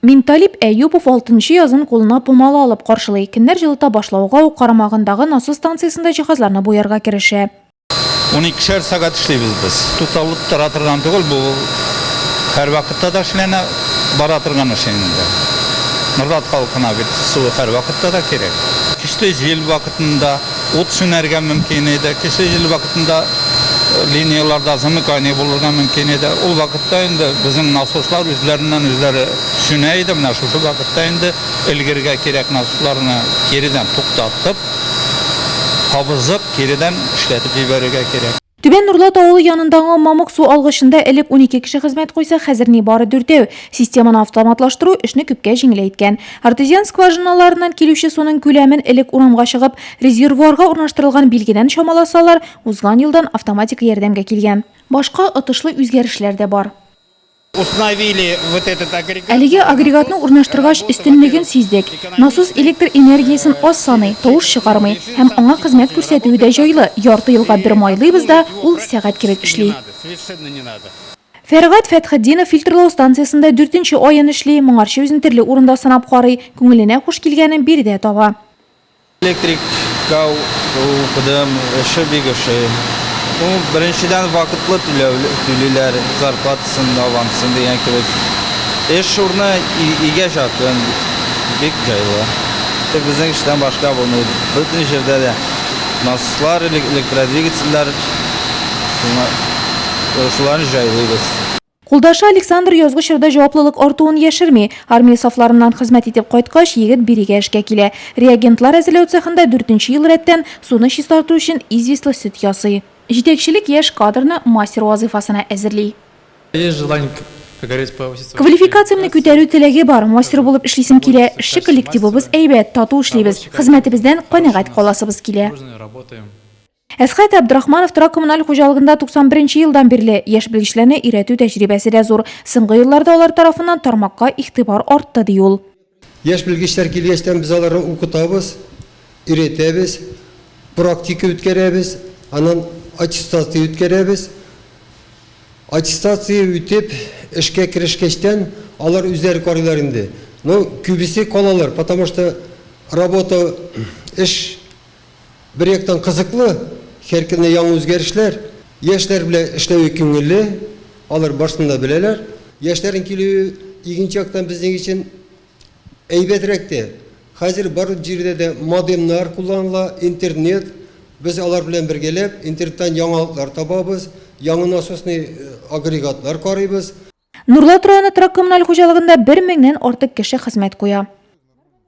Минталип Әюпов алтынчы язын кулына пумала алып каршылый. Көннәр җылыта башлауга ук карамагындагы насос станциясендә җиһазларны буярга керешә. Уникешәр сәгать эшлибез без. Тукталып тора торган түгел, бу һәрвакытта да эшләнә бара торган эш инде. Норлат халкына бит су һәрвакытта да кирәк. Көчле җил вакытында ут сүнәргә мөмкин иде, көчле җил вакытында линияләрдә замыкание булырга мөмкин иде. Ул вакытта инде безнең насослар үзләреннән үзләре сүнә иде. Менә шушы вакытта инде өлгерергә кирәк насосларны киредән туктатып, кабызып, киредән эшләтеп җибәрергә кирәк. Түбән Нурлат авылы янындагы Мамык су алгычында элек 12 кеше хезмәт куйса, хәзер нибары дүртәү. Системаны автоматлаштыру эшне күпкә җиңеләйткән. Артезиан скважиналарыннан килүче суның күләмен элек урамга чыгып, резервуарга урнаштырылган билгедән чамаласалар, узган елдан автоматика ярдәмгә килгән. Башка отышлы үзгәрешләр дә бар. Установили вот этот агрегат. Әлеге агрегатны урнаштыргач, өстенлеген сиздек. Насос электр энергиясен аз саный, тавыш чыгармый һәм аңа хезмәт күрсәтүе дә җайлы, ярты елга бер майлыйбыз да, ул сәгать кебек эшли. Фәргать Фәтхетдинов фильтрлау станциясендә дүртенче аен эшли, моңарчы үзен төрле урында сынап карый, күңеленә хуш килгәнен биредә таба. Электрикка укыдым, эше бик ошый. Ну, беренчедән, вакытлы түләү, түлиләр, зарплатасын, авансын дигән кебек. Эш урыны өйгә якын, бик җайлы. Безнең эштән башка булмый. Бөтен җирдә дә насослар, электродвигательләр, шуларны җайлыйбыз. Кулдашы Александр язгы чорда җаваплылык артуын яшерми. Армия сафларыннан хезмәт итеп кайткач, егет бирегә эшкә килә. Реагентлар әзерләү цехында дүртенче ел рәттән суны чистарту өчен известьлы сөт ясый. Җитәкчелек яшь кадрны мастер вазыйфасына әзерли. Есть желание, как говорится, повысить свою Квалификациямне күтәрү теләге бар, мастер булып эшлисем килә. Эшче коллективыбыз әйбәт, тату эшлибез. Хезмәтебездән канәгать каласыбыз килә. Дружно работаем. Әсхәт Абдрахманов торак-коммуналь хуҗалыгында 91 нче елдан бирле. Яшь белгечләрне өйрәтү тәҗрибәсе дә зур. Соңгы елларда алар тарафыннан тармакка игътибар артты, ди ул. Яшь белгечләр килгәчтән без аларны укытабыз, өйрәтәбез, практика үткәрәбез, аннан аттестация үткәрәбез. Аттестация үтеп, эшкә керешкәчтән алар үзләре карыйлар инде. Но күбесе калалар, потому что работа, эш Бер яктан кызыклы, һәр көнне яңа үзгәрешләр. Яшьләр белән эшләве күңелле, алар барысын да беләләр. Яшьләрнең килүе икенче яктан безнең өчен әйбәтрәк тә. Хәзер барлык җирдә дә модемнар кулланыла, интернет. Без алар белән бергәләп интернеттан яңалыклар табабыз, яңа насосный агрегатлар карыйбыз. Нурлат районы торак-коммуналь хуҗалыгында бер меңнән артык кеше хезмәт куя.